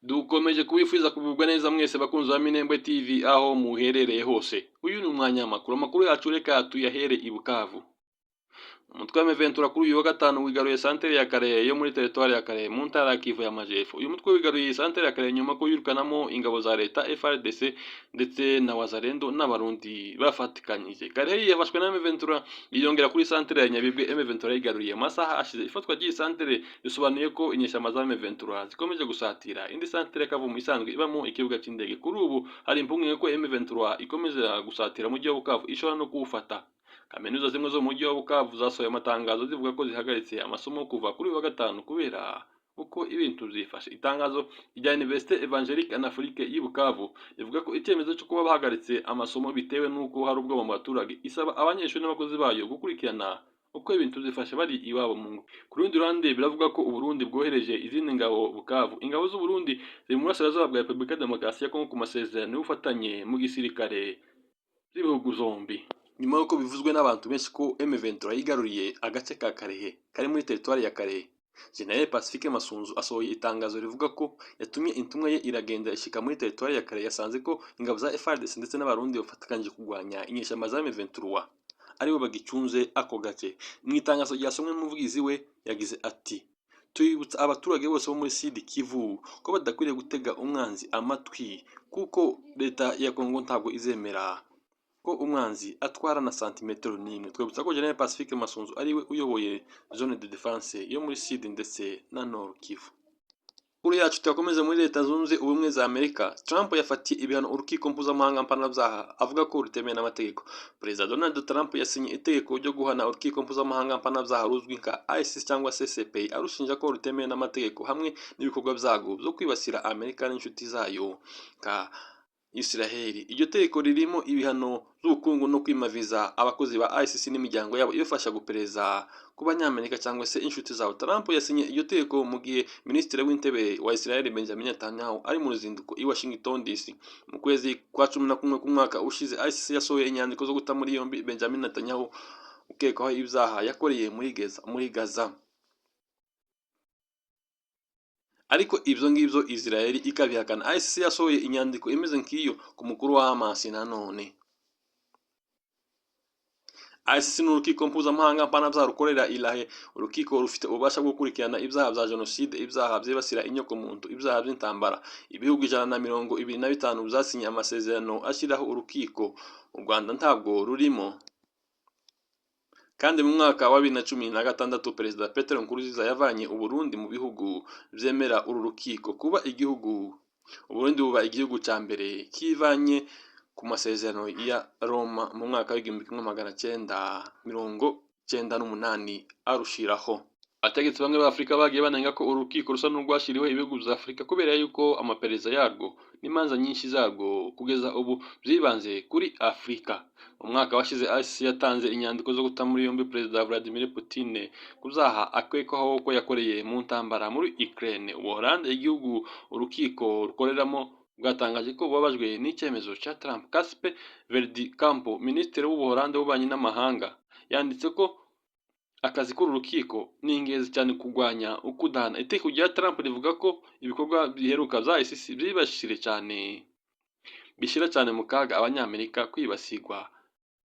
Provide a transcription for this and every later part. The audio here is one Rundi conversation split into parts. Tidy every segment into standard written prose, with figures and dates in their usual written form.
Dukomeje kubifuriza kugubwa neza mwese bakunzi ba Minembwe TV aho muherereye hose. Uyu ni umwanya w'amakuru. Amakuru yacu reka tuyahere i Bukavu. Umutwe wa M23 kuri uyu wa gatanu wigaruye santere ya Kalehe yo muri teritwari ya Kalehe mu ntara ya Kivu y'Amajepfo. Uyu mutwe wigaruye iyi santere ya Kalehe nyuma ko yirukanamo ingabo za leta FARDC ndetse na Wazalendo n'Abarundi bafatikanyije. Kalehe yafashwe na M23, yiyongera kuri santere ya Nyabibwe M23 yigaruriye mu masaha ashize. Ifatwa ry'iyi santere risobanuye ko inyeshyamba za M23 zikomeje gusatira indi santere ya Kavumu isanzwe ibamo ikibuga cy'indege. Kuri ubu hari impungenge ko M23 ikomeza gusatira umujyi wa Bukavu, ishobora no kuwufata. Kaminuza zimwe zo mu mujyi wa Bukavu zasohoye amatangazo zivuga ko zihagaritse amasomo kuva kuri uyu wa gatanu kubera uko ibintu byifashe. Itangazo rya Université Évangélique en Afrique y'i Bukavu rivuga ko icyemezo cyo kuba bahagaritse amasomo bitewe n'uko hari ubwoba mu baturage, isaba abanyeshuri n'abakozi bayo gukurikirana uko ibintu byifashe bari iwabo mu ngo. Ku rundi ruhande, biravuga ko Uburundi bwohereje izindi ngabo Bukavu. Ingabo z'u Burundi ziri mu burasirazuba bwa Repubulika ya Demokarasi ya Kongo ku masezerano y'ubufatanye mu gisirikare by'ibihugu zombi. Nyuma y'uko bivuzwe n'abantu benshi ko M23 yigaruriye agace ka Kalehe kari muri teritwari ya Kalehe, General Pacifique Masunzu asohoye itangazo rivuga ko yatumye intumwa ye iragenda ishika muri teritwari ya Kalehe, yasanze ko ingabo za FARDC ndetse n'Abarundi bafatikanyije kurwanya inyeshyamba za M23 aribo bagicunze ako gace. Mu itangazo ryasomwe n'umuvugizi we, yagize ati: "Tubibutsa abaturage bose bo muri Sud Kivu ko badakwiriye gutega umwanzi amatwi, kuko leta ya Kongo ntabwo izemera ko umwanzi atwara na santimetero n'imwe." Twibutsa ko General Pacifique Masunzu ariwe uyoboye zone de défense yo muri Sud ndetse na Nord Kivu. Amakuru yacu tuyakomeze muri Leta Zunze Ubumwe za Amerika. Trump yafatiye ibihano urukiko mpuzamahanga mpanabyaha, avuga ko rutemewe n'amategeko. Perezida Donald Trump yasinye itegeko ryo guhana urukiko mpuzamahanga mpanabyaha ruzwi nka ICC cyangwa se CPI, arushinja ko rutemewe n'amategeko hamwe n'ibikorwa byago byo kwibasira Amerika n'inshuti zayo nka Israel. Iryo tegeko ririmo ibihano by'ubukungu no kwima viza abakozi ba ICC n'imiryango yabo ibafasha gupereza ku Banyamerika cyangwa se inshuti zabo. Trump yasinye iryo tegeko mu gihe Minisitiri w'Intebe wa Israel Benjamin Netanyahu ari mu ruzinduko i Washington DC. Mu kwezi kwa 11 k'umwaka ushize, ICC yasohoye inyandiko zo guta muri yombi Benjamin Netanyahu ukekwaho ibyaha yakoreye muri Gaza. Ariko ibyo ngibyo Israel ikabihakana. ICC yasohoye inyandiko imeze nk'iyo ku mukuru wa Hamas nanone. ICC ni urukiko mpuzamahanga mpanabyaha rukorera i La Haye. Urukiko rufite ububasha bwo gukurikirana ibyaha bya jenoside, ibyaha byibasira inyokomuntu, ibyaha by'intambara. Ibihugu 125 byasinye amasezerano ashyiraho urukiko. U Rwanda ntabwo rurimo. Kandi mu mwaka wa 2016, Perezida Petero Nkurunziza yavanye Uburundi mu bihugu byemera uru rukiko. Kuba igihugu Uburundi buba igihugu cya mbere kivanye ku masezerano ya Roma mu mwaka wa 1998 arushiraho. Abategetsi bamwe ba Afurika bagiye banenga ko uru rukiko rusa n'urwashyiriweho ibihugu bya Afurika, kubera yuko amaperereza yarwo n'imanza nyinshi zarwo kugeza ubu byibanze kuri Afurika. Mu mwaka washize, ICC yatanze inyandiko zo guta muri yombi Perezida Vladimir Putin ku byaha akekwaho ko yakoreye mu ntambara muri Ukraine. Ubuholande, igihugu urukiko rukoreramo, bwatangaje ko bubabajwe n'icyemezo cya Trump. Casper Veldkamp, Minisitiri w'Ubuholande w'Ububanyi n'Amahanga, yanditse ko akazi k'uru rukiko ni ingenzi cyane kurwanya ukudahana. Itegeko rya Trump rivuga ko ibikorwa biheruka bya ICC byibasire cyane, bishyira cyane mu kaga Abanyamerika, kwibasirwa,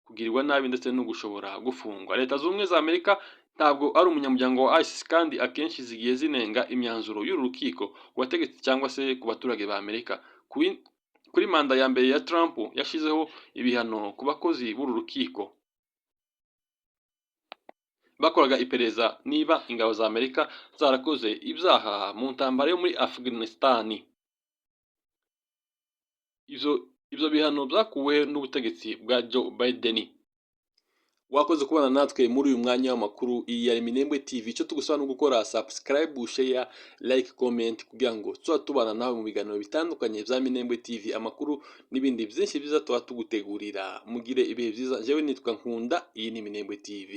kugirirwa nabi ndetse no gushobora gufungwa. Leta Zunze Ubumwe za Amerika ntabwo ari umunyamuryango wa ICC, kandi akenshi zigiye zinenga imyanzuro y'uru rukiko ku bategetsi cyangwa se ku baturage ba Amerika. Kuri manda ya mbere ya Trump, yashyizeho ibihano ku bakozi b'uru rukiko bakoraga iperereza niba ingabo za Amerika zarakoze ibyaha mu ntambara yo muri Afghanistan. Ibyo bihano byakuwe n'ubutegetsi bwa Joe Biden. Wakoze kubana natwe muri uyu mwanya w'amakuru. Iyi ya Minembwe TV. Icyo tugusaba no gukora subscribe, share, like, comment, kugira ngo tuba tubana nawe mu biganiro bitandukanye bya Minembwe TV, amakuru n'ibindi byinshi byiza tuba tugutegurira. Mugire ibihe byiza. Njyewe nitwa Nkunda, iyi ni Minembwe TV.